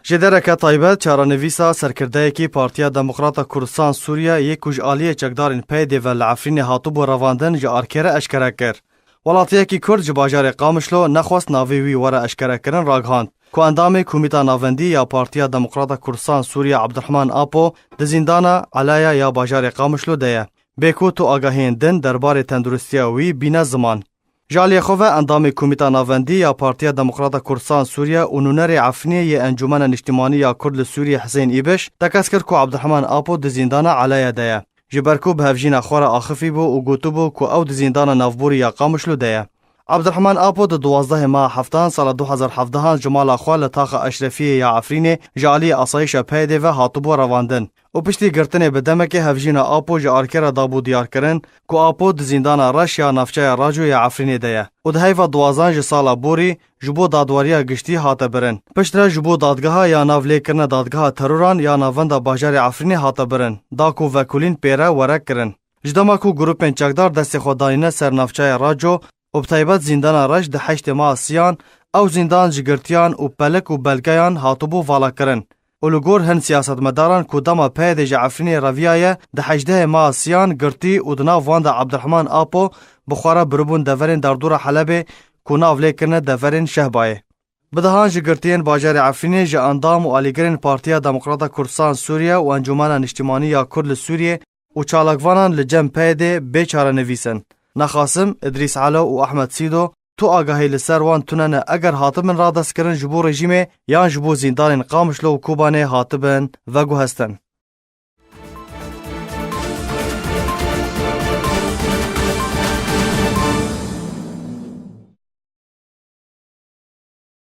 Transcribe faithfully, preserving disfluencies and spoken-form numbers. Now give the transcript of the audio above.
Ji dereke taybet, çarenivîsa serkirdeyekî Partiya Demokrata Kurdistan Sûriye yê ku ji aliyê çekdarên P Y D ve li Efrînê hatibû revandin ji arkê re eşkere kir. Welatiyekî Kurd ji bajarê Qamişlo nexwest navê wî were eşkerekirin ragihand ku endamê Komîta Navendî ya Partiya Demokrata Kurdistan Sûriye Abdurrahman Apo di zîndana Elaya ya bajarê Qamişlo de ye. Bê ku tu agahiyên din derbarê tenduristiya wî bîne ziman. Ji aliyê xwe ve endamê Komîta Navendî ya Partiya Demokrata Kurdistan Sûriye û nûnerê Efrînê yê Encûmena Niştimanî ya Kurd li Sûriyê Husên Îbiş tekez kir ku Abdurrahman Apo di zîndana Elaya de ye. Ji ber ku bi hevjîna xwe re axifî bû û gotibû ku ew di zîndana navborî ya Qamişlo de ye. Abdurrahman Apo di duwazdehê meha heftan sala du hezar hevdehan ji mala xwe li taxa Eşrefiyê ya Efrînê ji aliyê asayişa P Y D ve hatibû revandin û piştî girtinê bi demekê hevjîna Apo ji arkê re dabû diyarkirin ku Apo di zîndana reş ya navçeya Raco ya Efrînê de ye û di heyva duwazan ji sala borî ji bo dadweriya giştî hate birin. Piştre ji bo dadgeha ya nav lêkirine dadgeha teroran ya navenda bajarê Efrînê hate birin, da ku vekolîn pê re were kirin. Ji dema ku grûpên çekdar destê xwe danîne ser navçeya Raco û bi taybet zîndana Reş di heştê meha Siyan, ew zîndan ji girtiyan û pelik û belgeyan hatibû valakirin û li gor hin siyasetmedaran ku dema P Y D ji Efrînê reviyaye di hejdehê meha Siyan girtî û di nav wan de Abdurrahman Apo bi xwe re biribûn deverên derdora Helebê ku nav lê kirine deverên Şehbayê. Bi dehan ji girtiyên bajarê Efrînê ji endam û alîgirên Partiya Demokrata Kurdistan Sûriye û Encûmena Niştimanî ya Kurd li Sûriyê û çalakvanan li cem P Y D bê çarenivîs in. Nexasim, Idrîs Elo û Ehmed Sîdo, tu agahî li ser wan tune ne eger hatibin radestkirin ji bo rejîmê yan ji bo zîndanên Qamişlo û Kobanê hatibin veguhestin.